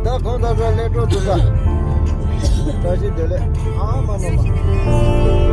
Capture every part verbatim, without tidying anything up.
ད་གང་ལྟར་ལ་ལས་འགྲོ་འདུག་ལ། བཀྲ་ཤིས་བདེ་ལེགས། ཨ་མ་མ་མ།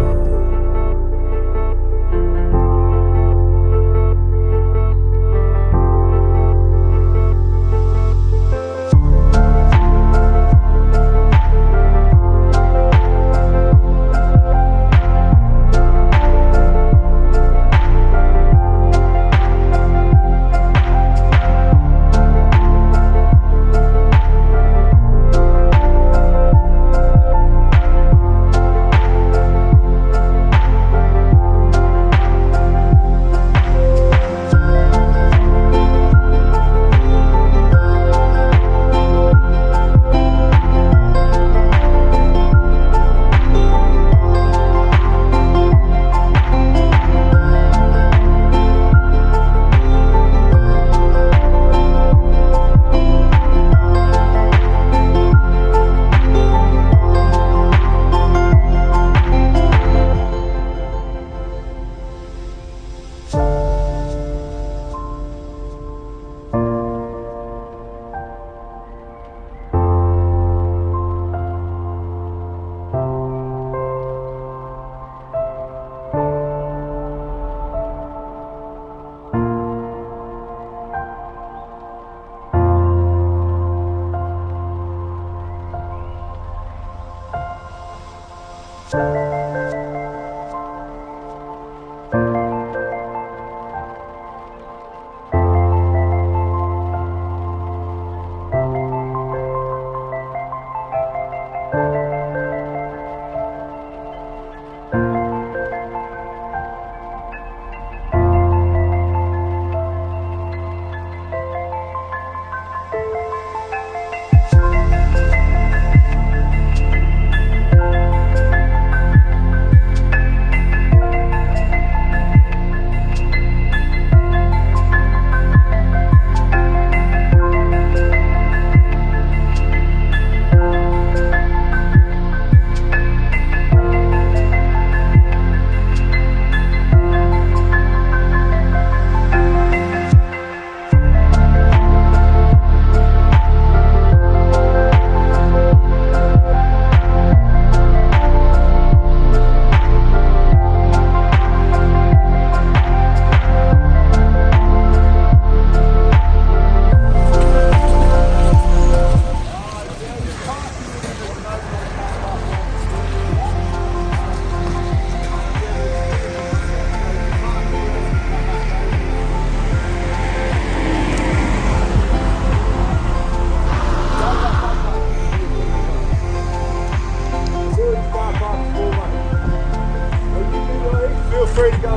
Feel free to go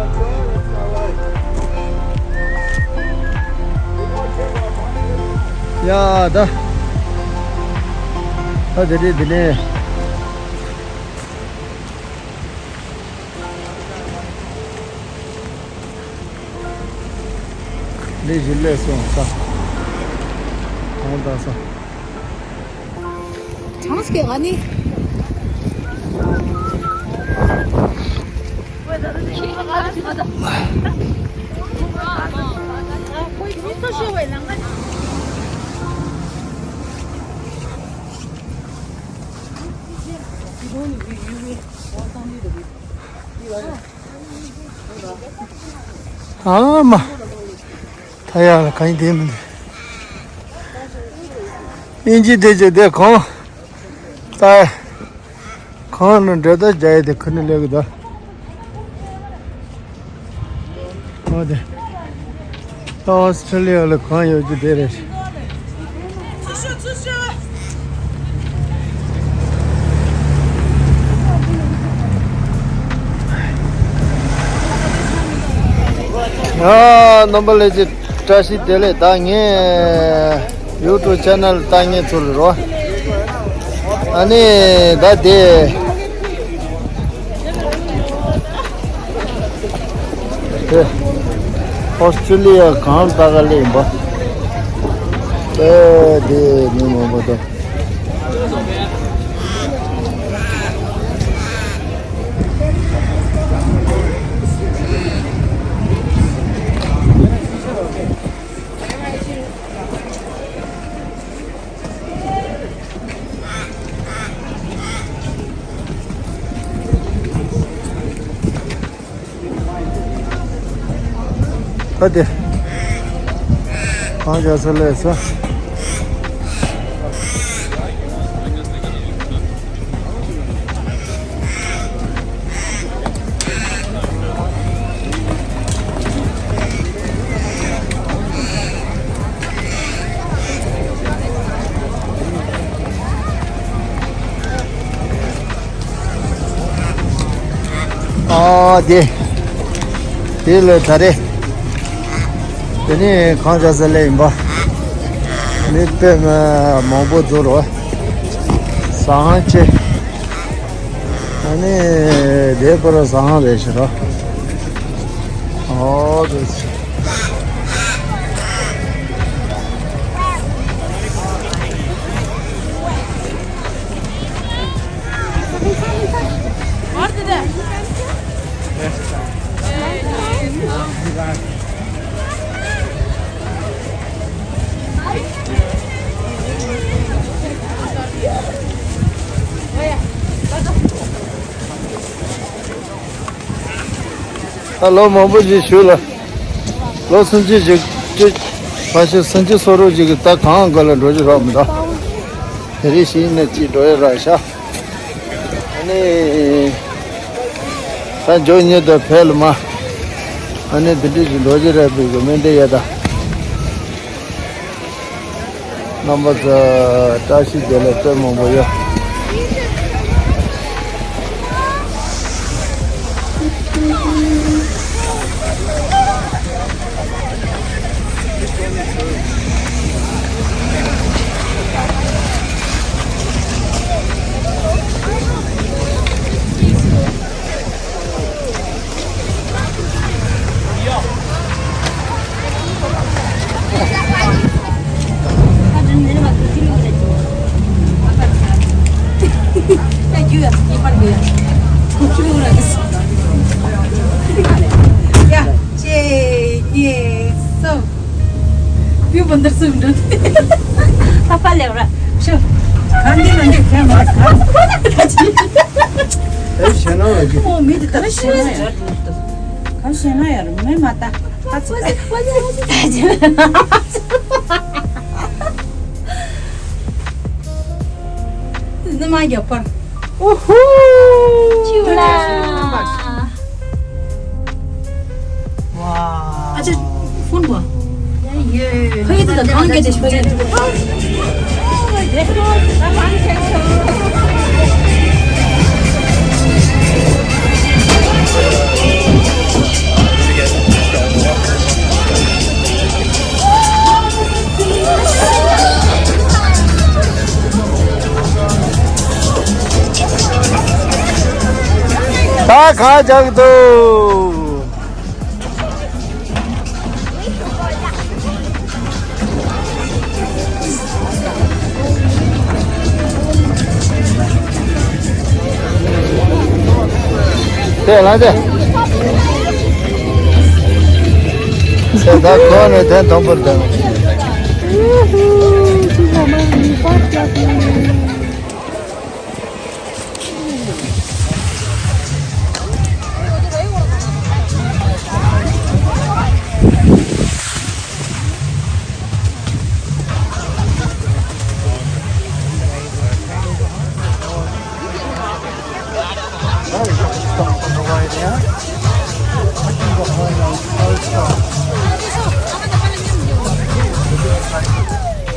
inside, that's all right. ཡ་ད། ད་དེ་རེད་དེ་ནས། ལས་ཞིག་ལས་སོང་ས། གང་ལྟར་ས། གྲངས་ཀྱི་ཨ་ནི། ཨ་མ། ད་ཡག་ལ་གང་ཡིན་དེ་མི་འདུག་ཨིན་ཇི་དེ་ཅི་དེ་གང་། ད། གང་ནས་འབྲེལ་ཐག་རྒྱག་ཡས་དེ་ཁུར་ནས་སླེབས་གི་འདུག་ཨོ་དེ། ད་ཨོ་སི་ཁྲི་ལི་ཡ་ལ་གང་ཡོད་རྒྱུ་དེ་རེད། ཡ། རྣམ་པ་ལྷན་རྒྱས་བཀྲ་ཤིས་བདེ་ལེགས། ད་ངས་ཡུ་ཊུབ་ཆེ་ནལ་ལྟ་མཁན་ཚོ་ལ་རོ། ཨ་ནི་ད་དེ། དེ། ཨོ་སི་ཀྲི་ལི་ཡ་གང་ལྟ་ག་ལེ་ཡིན་པ། དེ་དེ་མི་མང་པོ་འདུག་ད་དེ། གང་བྱ་ས་ལས་ས། ཨ་དེ། དེ་ལས་ད་རེ། དེ་ནི་གང་བྱ་ས་ལས་ཡིན་པ། མི་དཔེ་མ་མང་པོ་འཛོམས་རོགས། ཟ་ཁང་ཆེ། ཨ་ནི་དེ་པར་ཟ་ཁང་རེད་ཤི་རོ། ཨོ་དེ། ད་ལོ་མང་པོ་ཞིག་བཞུགས་ལ། ལོ་སུམ་ཅུ་ཞིག་ཅུ། ཕ་ཤི་སུམ་ཅུ་སོ་རུ་ཞིག་གི་ད་གང་ག་ལ་འགྲོ་རྒྱུ་རོགས་མི་འདུག་དེ་རིང་ཞིག་ནས་ཅིག་འགྲོ་ཡ་ར་ཤ། ཨ་ནི། ད་འཇོག་ཉེ་དུ་ཕེ་ལ་མ། ཨ་ནི་དེ་འདྲ་ཞིག་འགྲོ་རྒྱུ་རེད་པའི་གི་སྨོན་འདུན་ཡོད་ད། རྣམ་པ་ཚོ་བཀྲ་ཤིས་བདེ་ལེགས། དཔེ་མང་པོ་ཡོད། ཡ། གཅིག་གཉིས། གསུམ། བུ་བུ་འདིར་སུ་འགྲོ། ཕ་ཕ་ལེགས་ར། ཤོ། གང་འདི་ལ་འདི་ཁྱད་མ་གང་། ཨེ་ཞེ་ན་ཡོད་ཀྱི། ཨོ་མི་འདི་ད་ཞེ་ན་ཡོད། གང་ཞེ་ན་ཡོད་མེད་མ་ད། ཨ་ཙི། ནི་མ་རྒྱབ་པར། ཨོ་ཧུ། ཁྱིའུ་ལ། ཨ་ཅེ། ཕོན་པ། ཕ་ཡི་དེ་དང་གང་ག་ཅེ་ཕ་ཡི། ད་གང་རྒྱག་འདུག་དེ་ལ་དེ། དེ་ད་ཁོ་ནས་དེ་མཐོན་པོར་དེ།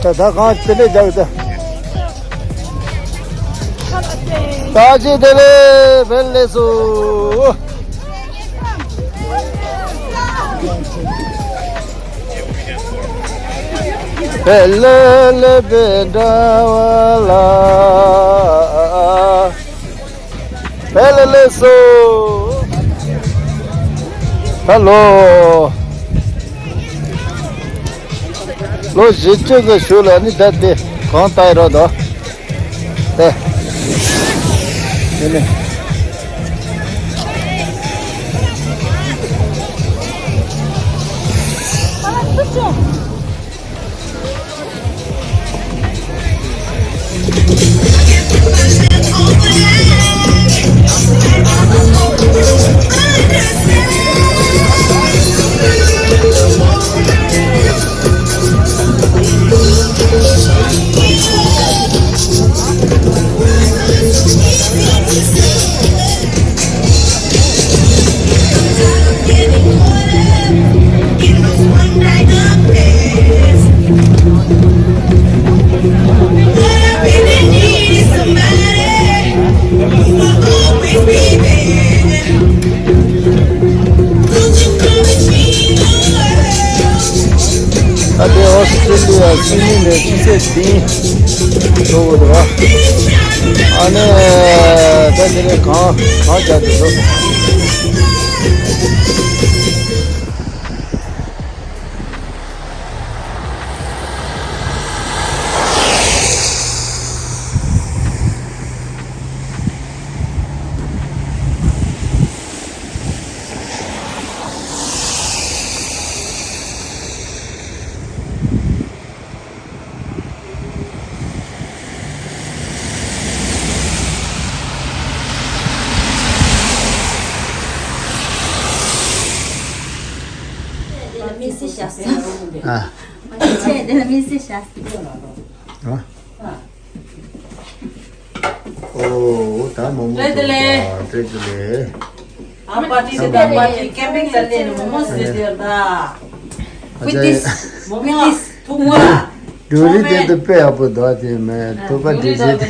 ད་ད་གང་དེ་ལས་རྒྱག་ད། ད་ཅི་དེ་ལས་བེལ་ལས་སུ། བེལ་ལས་ལས་བེལ་འདྲ་བ་ལ། བེལ་ལས་སུ། ད་ལོ། ལོ་བཞི་བཅུ་གི་གཞུག་ལ་ནི་ད་དེ་གང་ལྟར་རོ་ད། དེ། དེ་ནི། ད་དེ་ཨོ་སི་ཀྲི་ལི་ཡ་སིད་ནི་ནས་ཕྱི་ཚེས་བདུན་འགྲོ་དགོས་འདུག་ར། ཨ་ནི་ད་དེ་ནས་གང་གང་རྒྱག་འདུག་མི་སེ་ཤ་ས། ཨ། ཆེ་དེ་ལ་མི་སེ་ཤ་ས། ཨ། ཨོ། ད་མོ་མོ་བཀྲ་ཤིས་བདེ་ལེགས། བཀྲ་ཤིས་བདེ་ལེགས། ཨ་པ་ཏི་དེ་དང་པ་ཏི་ཀེམ་པིང་ལ་སླེབས་ནས་མོ་མོ་བཟས་ཟེར་ད། With this, མོ་མོ་ཐུག་པ། ཌུ་རི་དེ་ཚོ་དཔེ་ཡག་པོ་འདུག་དེ་མེད་ཐུག་པ་འདི་བཟས་ཏེ།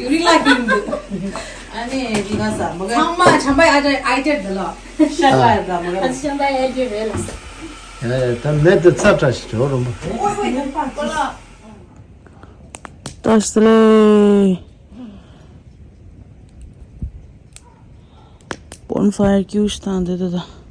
ཡུ་རི་ལ་གིན་འདུག་ཨ་ནི་འདི་ག་ས་མ་ག་ཚང་མ་ཆམ་པ་ཨ་ཏྲ་ཨའི་ཏེ་འདི་ལ། ཤ་པ་ཡ་ད་མ་ག་ཨ་ཆམ་པ་ཨའི་ཏེ་རེད་ལ། ཡ་ཡ་ད་མེད་དུ་ཚ་བཀྲ་ཤིས་ཇོ་རུ་མ། བཀྲ་ཤིས་བདེ་ལེགས། Bonfire ཀྱུ་ཤི་དང་འདི་འདི་དང་།